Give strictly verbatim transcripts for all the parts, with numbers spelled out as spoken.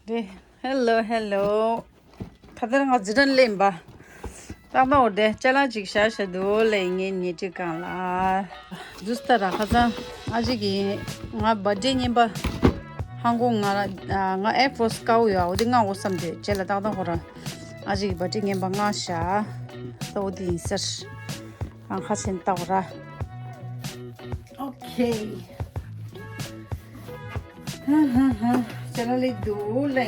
རེད། Hello, hello. ཁ་དར་ང་ཛི་དྲན་ལེན་པ། ཏག་ཏག་འོ་དེ་ཅ་ལག་ཅིག་བཞག་བཞག་འདུག་ལེ་ངའི་ཉལ་ཁྲི་སྒང་ལ། ཛུས་ཏ་ར་ཁ་སང་ཨ་ཅིག་གིས་ང་བར་ཌེ་རྔན་པ་ཧང་གོ་ང་ང་ཨེ་ཕོ་སི་ཀའོ་ཡོད་འོ་དེ་ང་འོ་བསམ་དུས་རྗེས་ལ་ཏག་ཏག་ཁོ་ར་ཨ་ཅིག་གིས་བར་ཌེ་རྔན་པ་ང་བཞག་ད་འོ་དེ་ཡིན་ཟེར། ཨང་ཁ་ཆེན་ཏག་ར། ཨོ་ཁེ། ཧ་ཧ་ཧ། ཅ་ལག་ལེགས་འདུག་ལེ།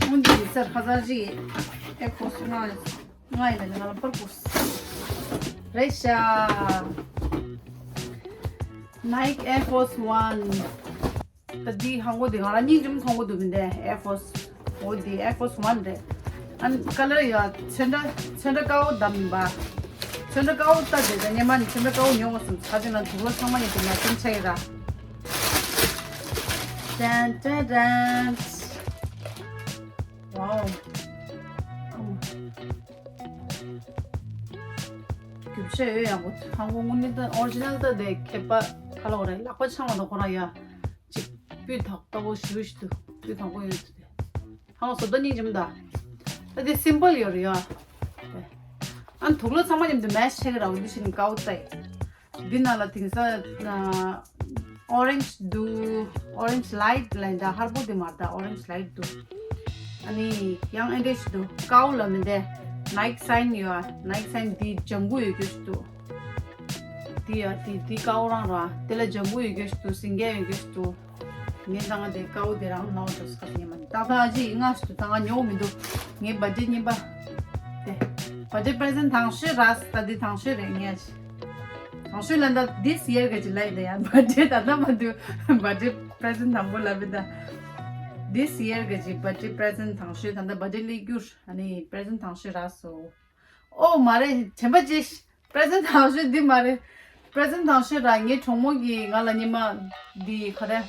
འོན་ཏེ་སར་ཁ་ཚར་ཅིག་ཨེ་ཕོ་སི་ང་ང་ཡིན་ན་ང་ལ་པར་ཕོ་སི་རེད་ཤག Nike Air Force One། ད་འདི་ཧང་གོ་འདི་ང་རང་སྙིང་རྗེ་མོ་མཐོང་གི་འདུག་མི་འདུག Air Force། འོ་འདི་Air Force One་རེད། ཨ་ནི་ཀ་ལར་ཡ་ཚོན་ཁྲ་ཚོན་ཁྲ་དཀར་པོ་བདམས་མིན་པ། ཚོན་ཁྲ་དཀར་པོ་ལྟ་དེ་ད་སྙེ་མ་ནི་ཚོན་ཁྲ་དཀར་པོ་ཉོ་དགོས་སམ་ཚ་དེ་ན་དུག་ལོག་ཚང་མ་ཡིན་དུ་ན་ཚོན་ཆ་ཡི་ར། ཏན་ཏན་ཏན། Wow། རྒྱུ་ཆ་ཡོད་ཡག་པོ། ཧང་གོ་དངོས་གནས་ད་ཨོ་རི་ཇི་ནལ་ད་དེ་ཁྱད་པར་ག་ལ་འོ་རེད། ལག་པ་འཆང་བ་དང་ཁོ་རང་ཡ་ཅིག་སྤུས་དག་ལྟ་བུ་ཞུ་ཞུ་དུ་སྤུས་དག་པོ་ཡོད་དུ་དེ་ཧང་བཟོ་ལྟ་སྙིང་རྗེ་མོ་ད། ད་དེ་སིམ་པལ་ཡོད་རེད་ཡ། ཨ་ནི་དུག་ལོག་ཚང་མ་མཉམ་དུ་མེ་ཆི་བྱེད་ཀྱི་ར་འོ་དུ་ཞིག་ནི་དཀར་པོ་ལྟ་ཡི། འདི་ནང་ལ་དེང་སང་ཨོ་རེན་ཇི་འདུག་ཨོ་རེན་ཇི་ལའི་ཊི་ལབ་ཡིན་ད། ཧར་པོ་དེ་མ་རེད་ད། ཨོ་རེན་ཇི་ལའི་ཊི་འདུག་ཨ་ནི་ཡང་ཨེ་འདྲས་ཞིག་འདུག་ཀའོ་ལ་མི་འདས། ནའིཀ་སའིན་ཡོད་ཨ། ནའིཀ་སའིན་འདི་ལྗང་གུ་ཡོད་རྒྱུ་ཞིག་འདུག་འདི་ཡ་འདི་འདི་ཀའོ་རང་ར། དེ་ལ་ལྗང་གུ་ཡོད་རྒྱུ་ཞིག་འདུག་སིང་གེ་ཡོད་རྒྱུ་ཞིག་འདུག་ངས་ད་ང་དེ་ཀའོ་དེ་རང་ནོར་འགྲོ་སྐབས་ཉེ་མ་ནི་ཏག་ཏག་ཨ་ཅེ་ཡིན་ང་ཞིག་འདུག་ད་ང་ཉོ་མི་འདུག་ངའི་བར་ཌེ་རྔན་པ་དེ། བར་ཌེ་པི་རེ་ཛེན་ཊི་དང་ཤོས་ར་ད་འདི་དང་ཤོས་རེད་ངས་ཨ་ཅེ། དང་ཤོས་ལ་འདི་སི་ཡར་ག་ཅིག་ལབ་ཡིན་ད་ཡ། བར་ཌེ་ད་ལྟ་མ་འདུག་བར་ཌེ་པི་རེ་ཛེན་ཊི་དང་པོ་ལབ་ཡིན་ད། འདི་སི་ཡར་ག་ཅིག་བར་ཌེ་པི་རེ་ཛེན་ཊི་དང་ཤོས་ད་ལྟ་བར་ཌེ་སླེབས་རྒྱུར་ཨ་ནི་པི་རེ་ཛེན་ཊི་དང་ཤོས་རག་སོང་། ཨོ་མ་རེད། དྲན་པ་བརྗེད་ཤག་པི་རེ་ཛེན་ཊི་དང་ཤོས་འདི་མ་རེད། པི་རེ་ཛེན་ཊི་དང་ཤོས་ར་ངའི་གྲོགས་མོ་གིས་ང་ལ་ཉི་མ་འདི་ག་རེ།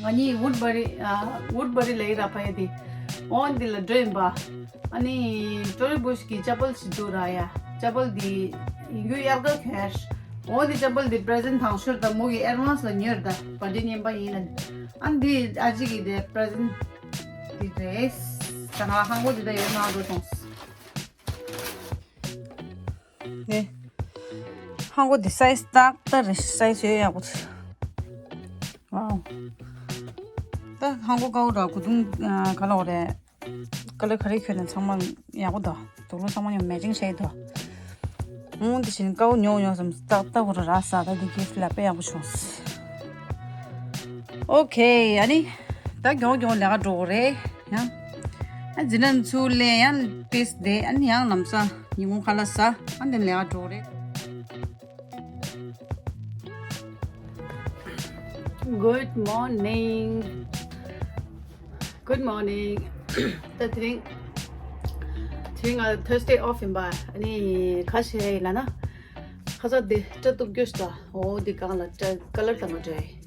ང་གཉིས་ཝུཌ་བྷ་རི་ཨ་ཝུཌ་བྷ་རི་ལ་ཡི་ར་ཕ་ཡ་དེ། འོ་འདི་ལ་འགྲོ་ཡིན་པ། ཨ་ནི་ཊོ་རི་བུ་ཤི་གི་ཅ་པལ་ཞིག་འདུག་ར་ཡ། ཅ་པལ་འདི་ཡིན་རྒྱུ་དབྱར་ཁ་གྱོན། འོ་འདི་ཅ་པལ་འདི་པི་རེ་ཛེན་ཊི་དང་ཤོས་ད་མོ་གི་ཨེ་ཌ་ཝན་སི་ལ་ཉོས་ར་ད་བར་ཌེ་རྔན་པ་ཡིན་ལ། ཨ་འདི་ཨ་ཅེ་གི་དེ་པི་རེ་ཛེན་ཊི་འདི་རེད། ད་ང་ཧང་གོ་འདི་ད་ཡོད་ན་འགྲོ་སོང་། ནས། ཧང་གོ་འདི་སའི་ཛི་ཏག་ཏག་རེད། སའི་ཛི་ཡོད་ཡག་པོ་འདུག་ཝའོ། ད་ཧང་གོ་དཀར་པོ་ར་གོས་ཐུང་ག་ལ་འོ་རེད། ཀ་ལར་ག་རེ་གྱོན་ན་ཚང་མ་ཡག་པོ་འདུག་དུག་ལོག་ཚང་མ་ཡང་མེ་ཅིང་བྱས་འདུག་ཨང་དེ་བཞིན་དཀར་པོ་ཉོ་ཉོ་བསམ་ཏག་ཏག་ཁོ་ར་རག་སོང་། ད་འདི་གིཕ་ལ་དཔེ་ཡག་པོ་བྱུང་སོང་། ཨོ་ཁེ། ཨ་ནི་ད་མགྱོགས་མགྱོགས་ལས་ཀ་འགྲོ་དགོས་རེད་ཡང་། ཨ་ཛི་ནན་ཚུར་ལེན་ཡང་ཏིས་དེ་ཨ་ནི་ཡང་ལམ་སང་ཉིན་གུང་ཁ་ལག་ཟ། ཨ་འདི་ལས་ཀ་འགྲོ་དགོས་རེད། Good morning. Good morning. ད་དེ་རིང་དེ་རིང་ང་Thursday off་ཡིན་པ། ཨ་ནི་ག་བྱས་ཡིན་ལབ་ན། ཁ་ཚ་དེ་སྐྲ་གཏུབ་རྒྱུ་ཞིག་ད། འོ་འདི་སྒང་ལ་སྐྲ་ཀ་ལར་བཏང་ག་འགྲོ་ཡ་ཡིན།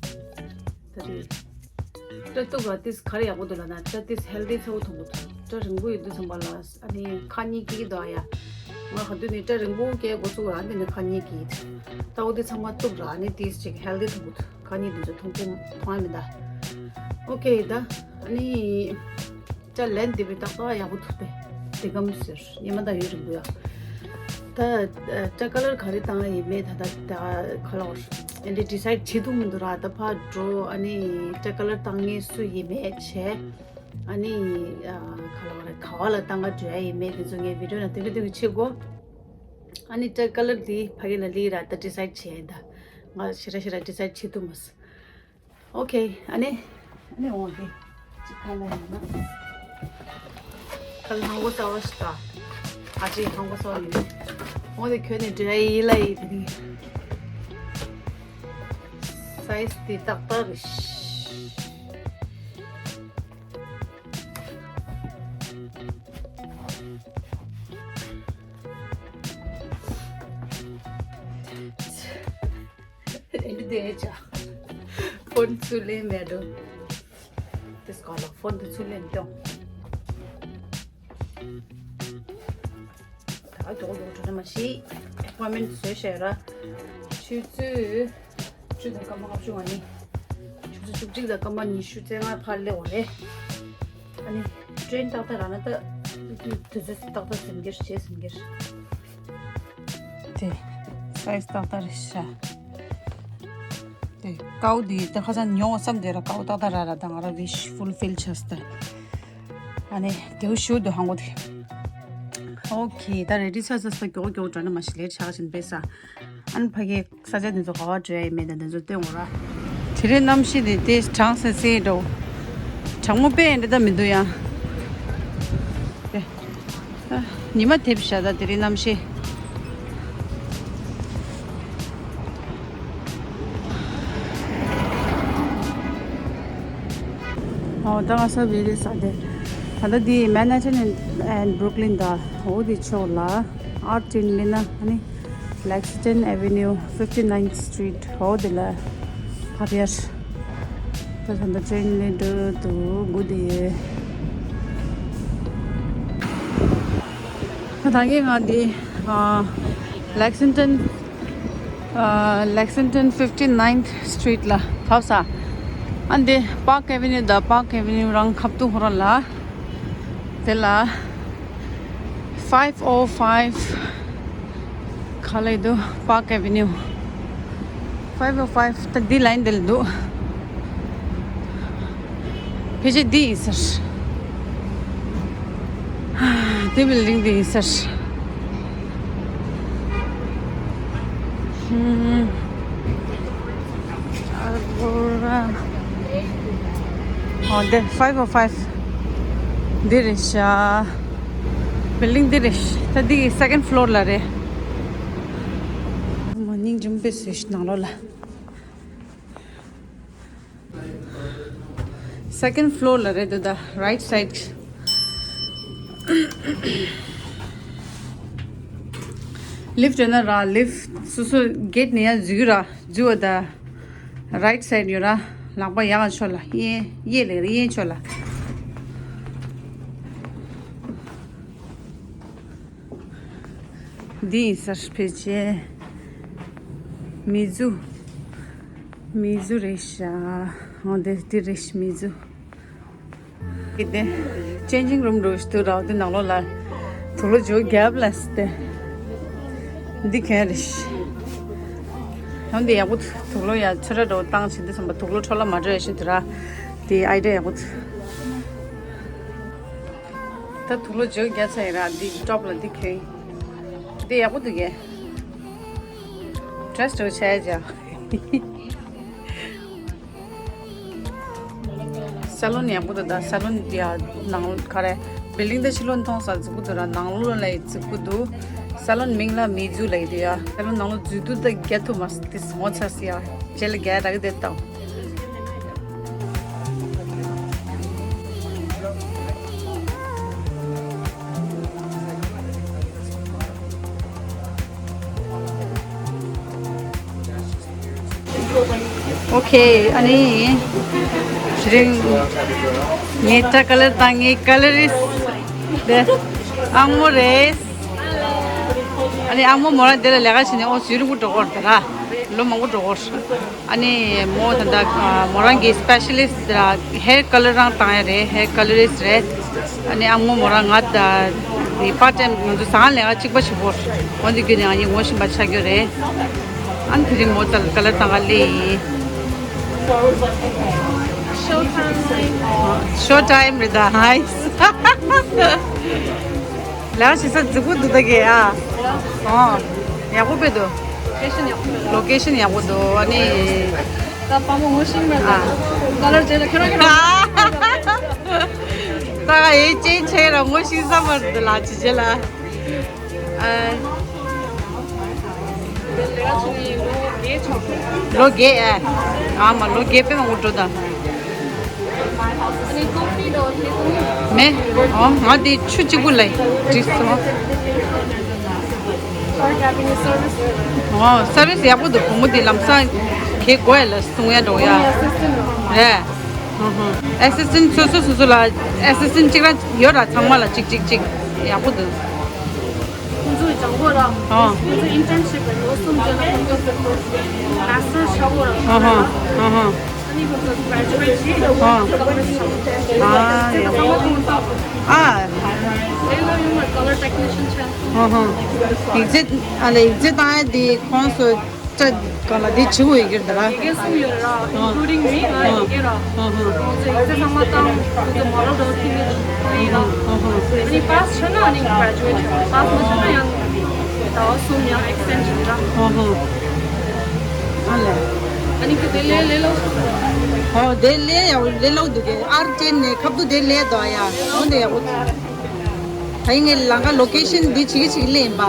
ད་དེ་སྐྲ་གཏུབ་ར་ཏིས་ག་རེ་ཡག་པོ་འདུག་ལབ་ན་སྐྲ་ཏིས་ཧེལ་དི་ཚ་བོ་མཐོང་གི་འདུག་སྐྲ་རིང་པོ་ཡོད་དུས་ཙམ་པ་ལ་ཨ་ནི་ཁ་གཉིས་སྐྱིད་ཀྱི་འདུག་ཨ་ཡ། ང་ག་དུས་ནས་སྐྲ་རིང་པོ་སྐྱེ་འགོ་བཙུགས་ར་འདི་ནས་ཁ་གཉིས་སྐྱིད་ཀྱི། ད་འོ་དེ་ཚང་མ་གཏུབ་ར་ཨ་ནི་ཏིས་ཅིག་ཧེལ་དི་མཐོང་གི་འདུག་ཁ་གཉིས་འདི་ཚོ་མཐོང་གི་མཐོང་ཡ་མིན་ད། ཨོ་ཁེ་ད་ཨ་ནི། སྐྲ་ལེན་དེ་བས་ཏག་ཏག་ཡག་པོ་ཐུག་སྟེ། དེ་གམ་ཟེར་ཉི་མ་ད་ཡོད་རིང་པོ་ཡ། ད་སྐྲ་ཀ་ལར་ག་རེ་བཏང་ཡིན་མེད་ད་ད་ད་ཁ་ལོར། ཨ་འདྲེ་ཌི་སའིཌ་བྱེད་ཐུབ་མི་འདུག་ར། ད་ཕར་འགྲོ་ཨ་ནི་སྐྲ་ཀ་ལར་བཏང་མཁན་སུ་ཡིན་མེད་བྱས། ཨ་ནི་ཁ་ལོར་ག་བ་ལ་བཏང་ག་འགྲོ་ཡ་ཡིན་མེད་དེ་ཚོ་ངས་བི་ཌིའོ་ནང་སྟོན་གི་སྟོན་གི་བྱེད་དགོས། ཨ་ནི་སྐྲ་ཀ་ལར་དེ་ཕ་གི་ལ་ལི་ར་ད་ཌི་སའིཌ་བྱས་ཡིན་ད། ང་ཞེ་དྲག་ཞེ་དྲག་ཌི་སའིཌ་བྱེད་ཐུབ་མ་སོང་། ཨོ་ཁེ། ཨ་ནི། ཨ་ནི་འོང་གི། ཅི་ཁ་ལ་ཡིན་ན། ཁ་ལ་ཧང་གོ་ས་བ་ཞིག་ད། ཨ་ཅེ་ཧང་གོ་ས་བ་ཡིན། འོང་དེ་ཁྱོད་ནི་འདྲ་ཡི་ལ་ཡི་དེ་ནི། སའི་ཛི་དེ་ཏག་ཏག་རེད། ཨེ་འདི་དེ་ཅག་ཕོན་ཚུར་ལེན་མེད་འགྲོ། དེ་སྐོར་ལ་ཕོན་དེ་ཚུར་ལེན་ཏོང་། ད་མགྱོགས་མགྱོགས་འགྲོ་ན་མ་ཤི། ཨེ་པོའིན་མེན་བཟོས་བྱས་ར། ཆུ་ཚོད་བཅུ་དང་སྐར་མ་ལྔ་བཅུ་ང་གཉིས། ཆུ་ བཅུ་གཅིག་དང་སྐར་མ་ཉི་ཤུ་རྩ་ལྔ་ཕར་སླེབས་པ་རེད། ཨ་ནི་ཊེན་ཏག་ཏག་རག་ན་ད་དུས་ཚོད་ཏག་ཏག་ཟིན་གྱི་རེད། བྱས་ཟིན་གྱི་རེད། དེ་སའི་ཛི་ཏག་ཏག་རེད་ཤག་དེ་ཀའུ་དེ་ད་ཁ་སང་ཉོ་བསམ་དེ་ར་ཀའུ་ཏག་ཏག་རག་ར། ད་ང་ར་ཝིཤ་ཕུལ་ཕིལ་བྱས་ཏེ། ཨ་ནི་དེའུ་ཞུ་དུ་ཧང་གོ་དེ། ཨོ་ཁེ། ད་རེ་ཌི་ཆགས་ཚར་སོང་། མགྱོགས་མགྱོགས་འགྲོ་ན་མ་གཞི་ལེཊ་ཆགས་བཞིན་པས་ས། ཨ་ནི་ཕ་གི་ས་ཆ་འདི་ཚོ་ག་པར་འགྲོ་ཡ་ཡིན་མིན་དང་འདི་ཚོ་སྟོན་དགོས་ར། དེ་རིང་གནམ་གཤིས་འདི་དེ་གྲང་སེ་སེ་འགྲོ། གྲང་མོ་དཔེ་འདྲ་ད་མི་འདུག་ཡ། དེ། ཉི་མ་དེབ་བཞག་ད་དེ་རིང་གནམ་གཤིས། ཨོ་ད་ང་ས་བི་རི་ས་དེ། ད་ལྟ་འདི་Manhattan and Brooklyn ད་འོ་དེ་ཕྱོགས་ལ་ཨར་ཊེན་ལི་ན་ཨ་ནི། Lexington Avenue, fifty ninth Street ཧོ་དེ་ལ་ཕབ་ཡར། ད་ད་ད་ཊེན་ལེ་འགྲོ་དུ་སྒུག་དེ་ཡོད། ད་ད་གིན་ང་དེ་ཨ་Lexington ཨ་Lexington fifty ninth Street ལ་ཕབ་ས། ཨ་འདི་Park Avenue ད་Park Avenue རང་ཁ་ཐུག་ཧོ་ར་ལ། དེ་ལ་five oh five ག་ལ་འདུག Park Avenue five oh five ད་འདི་ལ་ཡིན། འདི་ལ་འདུག་ཕལ་ཆེར་འདི་ཡིན་ཟེར། འདི་བིལ་ཌིང་འདི་ཡིན་ཟེར། ཨ་འདི་five oh five འདི་རེད་ཤག་བིལ་ཌིང་འདི་རེད། ད་འདི་གི་second floor ལ་རེད། མ་སྙིང་རྗེ་མོ་དཔེ་བཟོས་ཤག་ནང་ལོགས་ལ། Second floor ལ་རེད་འདུག་ད་right side། Lift ཡོད་ན་ར། Lift སོ་སོ་gate ནས་ཡར་འཛུལ་ར། འཛུལ་བ་ད་right side ཡོད་ར། ལག་པ་ཡར་ཕྱོགས་ལ་གཡས་གཡས་ལ་གཡས་ཕྱོགས་ལ། འདི་ཡིན་ཟེར། ཕལ་ཆེར་མི་ཛུ། མི་ཛུ་རེད་ཤག་འོ་དེ་འདི་རེད་ཤག་མི་ཛུ། གི་དེ་changing room འགྲོ་ཞིག་ཏུ་ར་བ་དེ་ནང་ལོགས་ལ་དུག་ལོག་འཇོག་རྒྱབ་ལ་སི་ཏེ། འདི་གན་རེད་ཤག་འོ་འདི་ཡག་པོ་འདུག་དུག་ལོག་ཡ་ཚོད་ར་འགྲོ་བཏང་བྱེད་དུས་ཙམ་པ་དུག་ལོག་འཕྲོ་བརླག་མ་འགྲོ་ཡ་ཞིག་ཏུ་ར། དེ་ཨའི་ཌི་ཡ་ཡག་པོ་འདུག་ད་དུག་ལོག་འཇོག་རྒྱག་ཚར་ཡིན་ར། འདི་ཊོབ་ལ་འདི་གན། འདི་ཡག་པོ་འདུག་གས། ཌི་རེ་སི་འདྲ་བོ་བྱས་ཡ་ཅག་སལ་ལོན་ཡག་པོ་འདུག་ད་སལ་ལོན་འདི་ཡ་ནང་ག་རེ། བིལ་ཌིང་དེ་ཕྱི་ལོགས་མཐོང་ས་རྫིག་པོ་འདུག་ར། ནང་ལོགས་ལ་ཡི་རྫིག་པོ་འདུག་སལ་ལོན་མིང་ལ་མི་ཛུ་ལབ་ཀྱི་འདུག་ཡ། སལ་ལོན་ནང་ལོགས་འཛུལ་དུས་ད་རྒྱག་ཐུབ་མ་སོང་། དེ་ངོ་ཚ་སི་ཡ། རྗེས་ལ་རྒྱག་རག་གི་དེ་ལྟ། ཨོ་ཁེ། ཨ་ནི་དེ་རིང་ངའི་སྐྲ་ཀ་ལར་བཏང་། ངའི་ཀ་ལར་རིས་དེ་ཨ་མོ་རེད། ཨ་ནི་ཨ་མོ་མོ་རང་དེ་ལ་ལས་ཀ་བྱས་ནས་ཨོ་ཟུར་རིང་པོ་འགྲོ་གི་ཡོད་རེད་ད་ར། ལོ་མང་པོ་འགྲོ་གི་ཡོད་རེད། ཨ་ནི་མོ་ད་ལྟ་མོ་རང་གི་སི་པེ་ཤ་ལི་སི་ཊི་ར། ཧེར་ཀ་ལར་རང་བཏང་ཡ་རེད། ཧེར་ཀ་ལར་རིས་རེད། ཨ་ནི་ཨ་མོ་མོ་རང་ང་ད་དེ་པར་ཊ་ཊེམ་ང་ཚོ་ཟ་ཁང་ལས་ཀ་གཅིག་པ་བྱེད་ཀྱི་ཡོད་རེད། འོ་འདི་བརྒྱུད་ནས་ང་གཉིས་ངོ་ཤེས་པ་ཆགས་ཀྱི་ཡོད་རེད། ཨ་ནི་དེ་རིང་མོ་ད་ཀ་ལར་བཏང་ག་སླེབས་ཡིན། ཤོ་ཊེམ་རེད་ད། ཧའི། ལས་ཀ་བྱེད་ས་རྫིག་པོ་འདུག་ད་གས་ཨ། ཨོ། ཡག་པོ་དཔེ་འདུག་ལོ་ཀེ་ཤན་ཡག་པོ་འདུག་ཨ་ནི། ད་དཔའ་མོ་ངོ་ཤེས་མེད་ད། ཨ། ད་ལར་རྗེས་ལ་ཁྱེད་རང་ཁྱེད་རང་། ད་ག་ཡེ་ཅན་ཆེ་ར་ངོ་ཤེས་ས་མ་རེད་ལ་ཅི་བྱེད་ལ། ཨ། ལོ་བརྒྱད་ཨ། ཨ་མ་ལོ་བརྒྱད་དཔེ་མང་པོ་འགྲོ་ད། མེ། ཨོ་ང་དེ་ཆུ་གཅིག་པུ་ལ་འགྲིག་སོང་། ཨོ་སར་བིས་ཡག་པོ་འདུག་བུ་མོ་དེ་ལམ་སང་གེ་དགོས་ཡ་ལ་གསུང་ཡ་འགྲོ་ཡ་རེད། ཨེ་སི་སི་ཊེན་ཊི་སོ་སོ་སོ་སོ་ལ་ཨེ་སི་སི་ཊེན་ཊི་གཅིག་རང་ཡོད་ར། ཚང་མ་ལ་གཅིག་གཅིག་གཅིག་ཡག་པོ་འདུག་ཁོང་ཚོའི་སྦྱང་སྒོ་ར། ཨོ། ཁོང་ཚོ་ཨིན་ཊརན་ཤིབ་ལོ་གསུམ་རྗེས་ལ་ཁོང་ཚོ་མ་སི་ཊར་ཆགས་སྒོ་ར། ཨ་ཧ། ཨ་ཧ། ཨ། ཨ། ཡ། ཨ་ཧ། ཡིག་ཚད། ཨ་ལས་ཡིག་ཚད་བཏང་ཡ་དེ་ཁོང་ཚོ་ཅ་ག་ལ་དེ་བྱེད་དགོས་ཡོད་ཀྱི་རེད་ད་ར། ཡི་གེ་གསུམ་ཡོད་ར། ཨ། Including me ང་ཡི་གེ་ར། ཨ་ཧ། ཁོང་ཚོ་ཡིག་ཚད་ཚང་མ་བཏང་། ཁོང་ཚོ་མ་ལོ་ཌོ་ཐིག་ནི་རེད་ར། ཨ་ཧ། ཨ་ནི་པཱ་སི་ཆགས་ན་ཨ་ནི་graduate ཆགས། པཱ་སི་མ་ཆགས་ན་ཡང་ཟླ་བ་གསུམ་ཡང་extend བྱེད་ར། ཨ་ཧ། ཨ་ལས། ཨ་ནི་ཁྱོད་དེ་ལས་ལས་སླ་པོ། ཨོ་དེ་ལས་ཡག་པོ། ལས་སླ་པོ་འདུག་གས། ཨར་ཅན་ནས་ཁབ་ཏུ་དེ་ལས་དོ་ཡ། འོ་དེ་ཡག་པོ། ད་ཡིན་ངས་ལང་ཀ་ལོ་ཀེ་ཤན་འདི་བྱེད་ཀྱི་བྱེད་ཀྱི་ལས་ཡིན་པ།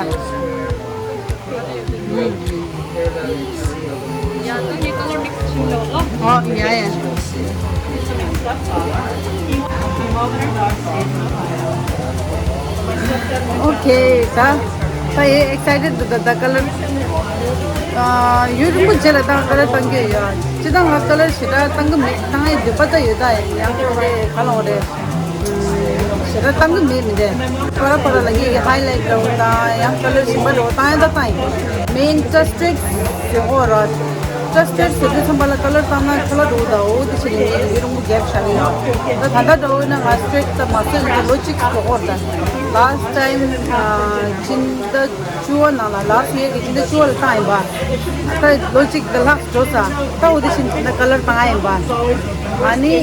ཨོ་ཡ་ཡ། ཨོ་ཁེ། ད་ད་ཡེ་excited འདུག་ད་ད་ཀ་ལར། ཨ། ཡུན་རིང་པོ་རྗེས་ལ་ད་ཀ་ལར་བཏང་གི་ཡོད། སྤྱིར་བཏང་ང་ཀ་ལར་ཞེ་དྲག་བཏང་གི་མེད། བཏང་ཡའི་འདོད་པ་ད་ཡོད། ད་ཡང་ཁོ་རེ་ག་ལ་འོ་རེ། ཞེ་དྲག་བཏང་གི་མེད། མི་འདྲ། ཕར་ཕར་ལ་ངེད་ཀྱི་highlight འདྲ་བོ་དང་ཡང་ཀ་ལར་གཞན་པ་འདྲ་བོ་བཏང་ཡ་ད་བཏང་ཡིན། main ད་straight ཟེར་གོ་ར། ད་straight ཟེར་དུས་ཙམ་པ་ལ་ཀ་ལར་བཏང་ན་ཁ་ལག་འདྲ་བོ་ད་འོ་དེ་བྱས་ནས་ངེད་ཀྱི་རིང་པོ་gap བཞག་གི་ཡོད། ད་ད་ལྟ་འདྲ་བོ་ཡིན་ན་ང་straight ད་མ་ཟེར་ན་ལོ་གཅིག་ཟེར་གོ་ར། last time ཕྱི་ཟླ་བཅུ་པ་ནང་ལ། ལགས་སོ། ཡས་ཀྱི་ཕྱི་ཟླ་བཅུ་པ་ལ་བཏང་ཡིན་པ། ད་ལོ་གཅིག་ད་ལྷག་འགྲོ་ས། ད་འོ་དེ་བཞིན་ད་ཀ་ལར་བཏང་ཡིན་པ། ཨ་ནི་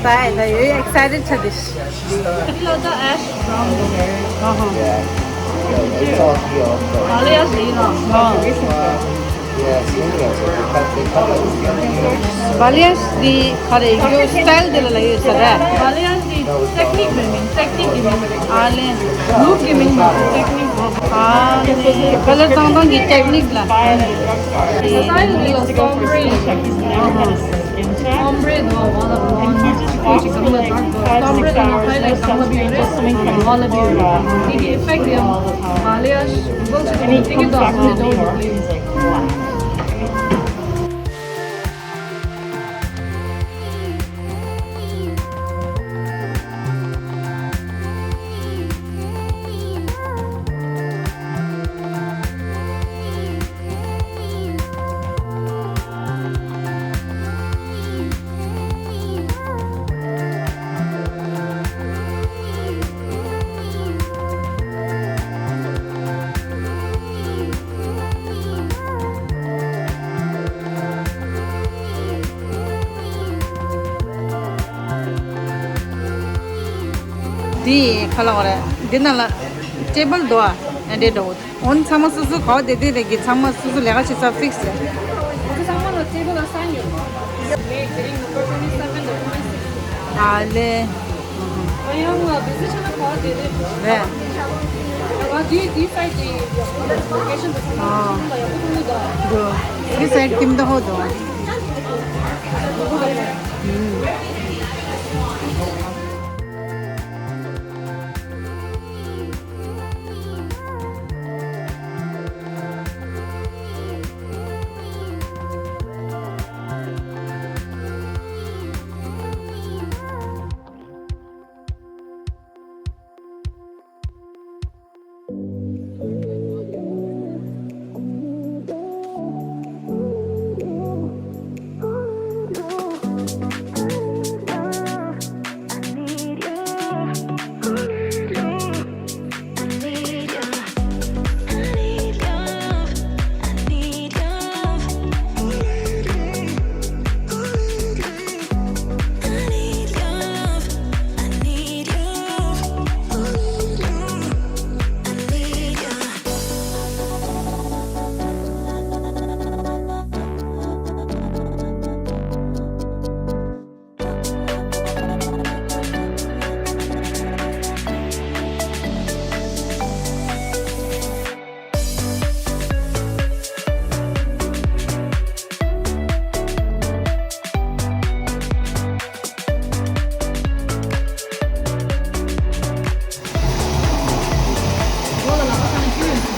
ད་ད་ཡོད་excited ཆགས་དེ། ཁྱེད་ལ་ད་ash brown འདུག་ཨ་ཧ། Balayage འདི་ག་རེ་ཡོད། style འདི་ལ་ལ་ཡོད་ས་རེད། Balayage འདི་technique མིན་མིན། technique གི་མིང་རེད། ཨ་ལེ། look གི་མིང་མ་རེད། technique ཨ་ལེ། ཀ་ལར་བཏང་སྟངས་ཀྱི་technique ལ། style འདི་ལ་སོམ་བྷྲེ། ཨ་ཧ། Ombre དང་ཝ་ལ་ཝ་ལ་ཅི་ཀོ་ཅི་གང་ལ་དང་དང་། Ombre དང་highlight གང་ལ་བི་རེད། ཝ་ལ་བི་རེད། དེ་གི་effect ཡང་Balayage Google ཆེ་ནས་དེ་གི་དང་ཧ་ལེ་དོ་ཡོད་ལེ། འདི་ག་ལ་བ་རེད། འདི་ནང་ལ་table འདུག་ཨ། ཨ་འདྲེ་འདྲ་བོ། འོན་ཚང་མ་སོ་སོ་ག་བ་དེ་དེ་རེད་གི། ཚང་མ་སོ་སོ་ལས་ཀ་བྱེད་ས་fix རེད། འོ་ཚང་མ་ལ་table assign ཡོད་མ། ངས་དེ་རིང་November twenty seven དང་twenty six ཨ་ལེ། ཨ་ཡང་ང་busy ཆགས་ན་ག་བ་དེ་རེད། རེད། ང་དེའི་དེའི་side དེ་location དེ་ཚང་མ་ཨ་ཚང་མ་ལ་ཡག་པོ་མཐོང་གི་འདུག་འདུག་དེའི་side ཀིམ་ད་ཧོ་འདུག་ཨ།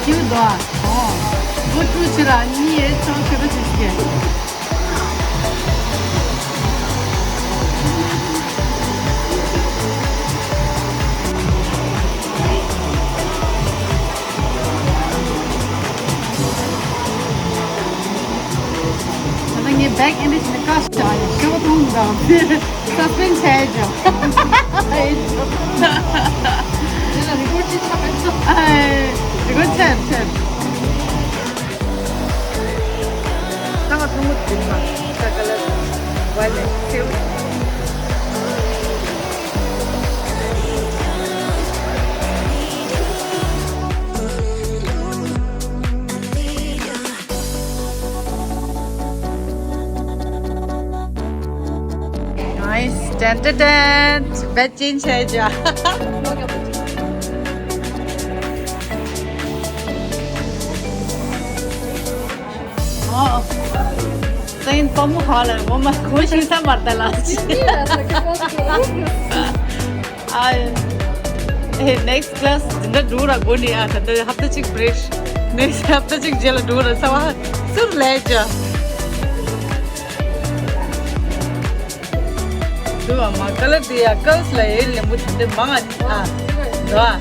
ཀྱུ་དོ། ཨོ། ཀོ་ཀྲུ་ཆི་ར་ནི་ཡེ་ཆང་ཆེ་བ་ཆེ་ཆེ། ད་ངའི་བེག་ཨེ་འདྲ་ཞིག་ནས་བཀག་བཞག་ཡོད། སི་པེན་སི་བྱས་ཀྱང་། དེ་ལ་རི་ཀོར་ཅིག་ཆགས་པས། ཨ། རི་ཀོར་ཆགས་ཆགས། ད་ང་ཐུང་ངུ་འདི་མ་ས་ཀ་ལ་ཝ་ལེ་སེའུ། Nice. ཏན་ཏན་ཏན། བེད་ཅིན་ཆེ་ཇ། ཨོ། ཙེན་པ་མོ་ཧ་ལ་འོ་མ་གོ་ཤིང་ས་མར་ད་ལ། ཨ། ཨེ། ནེགསི་ཊི་ཀི་ལ་སི་འདི་འདྲ་འགྲོ་ར་གོ་ནི་ཨ། ད་འདི་ཧབ་ཏ་གཅིག་བྷི་རེཀ། ནེགསི་ཊི་ཧབ་ཏ་གཅིག་རྗེས་ལ་འགྲོ་ར་ཚ་བ་ཚུར་ལས་ཇ། འདུག་ཨ་མ་ཀ་ལར་དེ་ཡ་ཀར་ལི་སི་ལ་ཡེ་ལེམ་བུ་དེ་འདྲ་མང་ཨ། འདུག་ཨ།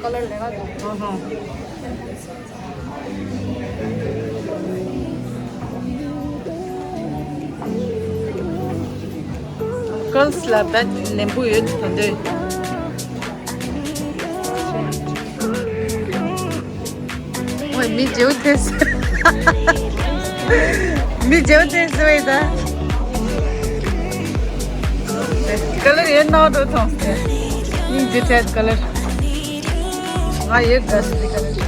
ཀར་ལི་སི་ལ་བེད་ལེགས་ཀ་འདུག་ཨ་ཧ། ཀར་ལི་སི་ལ་བེད་ལེམ་བུ་ཡོད་ད་འདོད། ཨོ། མི་བརྗེ་པོ་དེ། མི་བརྗེ་པོ་དེ་སུ་ཡིན་ད། ཀ་ལར་ཡོད་ནོ་འགྲོ་ཐོང་སྟེ། མི་བརྗེ་ཐེ་ཀ་ལར། ང་ཡོད་དགའ་སི་ཀ་ལར། དེ་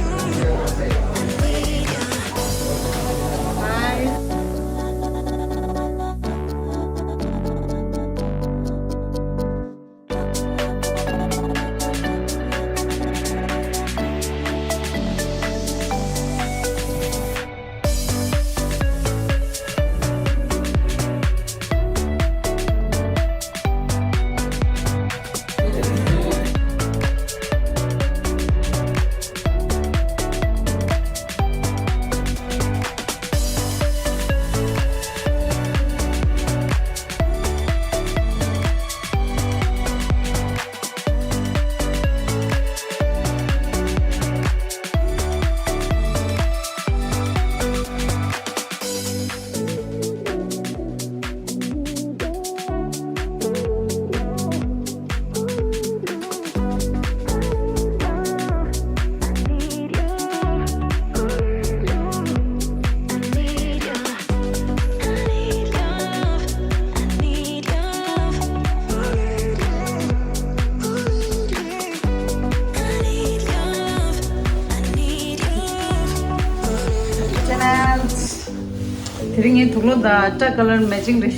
རིང་ངའི་དུག་ལོག་དང་སྐྲ་ཀ་ལར་མེ་ཅིང་རེད།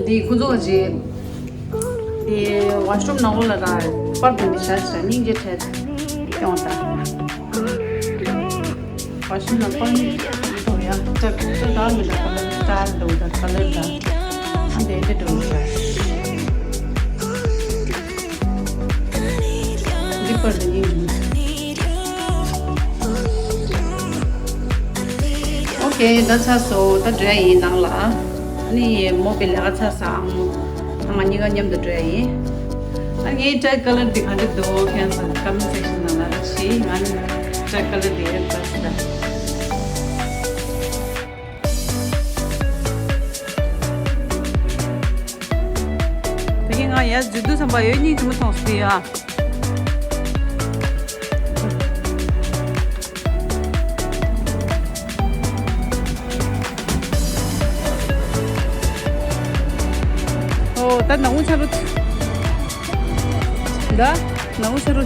འདི་ཁོ་ཚོ་ག་ཅིག་དེ་ཝ་ཤི་རུམ་ནང་ལོགས་ལ་ར་པར་དེ་འདི་བཞག་བྱས་སྙིང་རྗེ་བྲལ་ཡོང་ད། ཝ་ཤི་རུམ་ནང་པར་ནི་ཐོག་ཡ་སྐྲ་སྐྲ་དང་མི་འདྲ་ཀ་ལར་སྟ་ཡལ་འདྲ་བོ་དང་ཀ་ལར་དང་ཨ་འདི་འདྲ་འདྲ་བོ་བཞག་འདི་པར་དེ་སྙིང་རྗེ་མོ། ཨོ་ཁེ། ད་ཚར་སོང་། ད་འགྲོ་ཡ་ཡིན་ནང་ལ། ཨ་ནི་མོ་པའི་ལས་ཀ་ཚར་སོང་། ཨང་མོ། ང་གཉིས་ཀ་མཉམ་དུ་འགྲོ་ཡ་ཡིན། ཨ། ངའི་སྐྲའི་ཀ་ལར་འདི་ག་འདྲ་འདུག་ཁྱེད་ཚོ་ཀོ་མེན་ཊི་སེག་ཤན་ནང་ལ་རེ་ཞིག་ང་ནི་སྐྲའི་ཀ་ལར་འདི་ཡོད་པ་ཟེར། དེ་གིན་ང་ཡར་འཛུལ་དུས་ཙམ་པ་ཡོད་སྙིང་རྗེ་མོ་མཐོང་སྲིད་ཨ། ཨོ། ད་ནང་ཆ་རུ། ད་ནང་ཆ་རུ།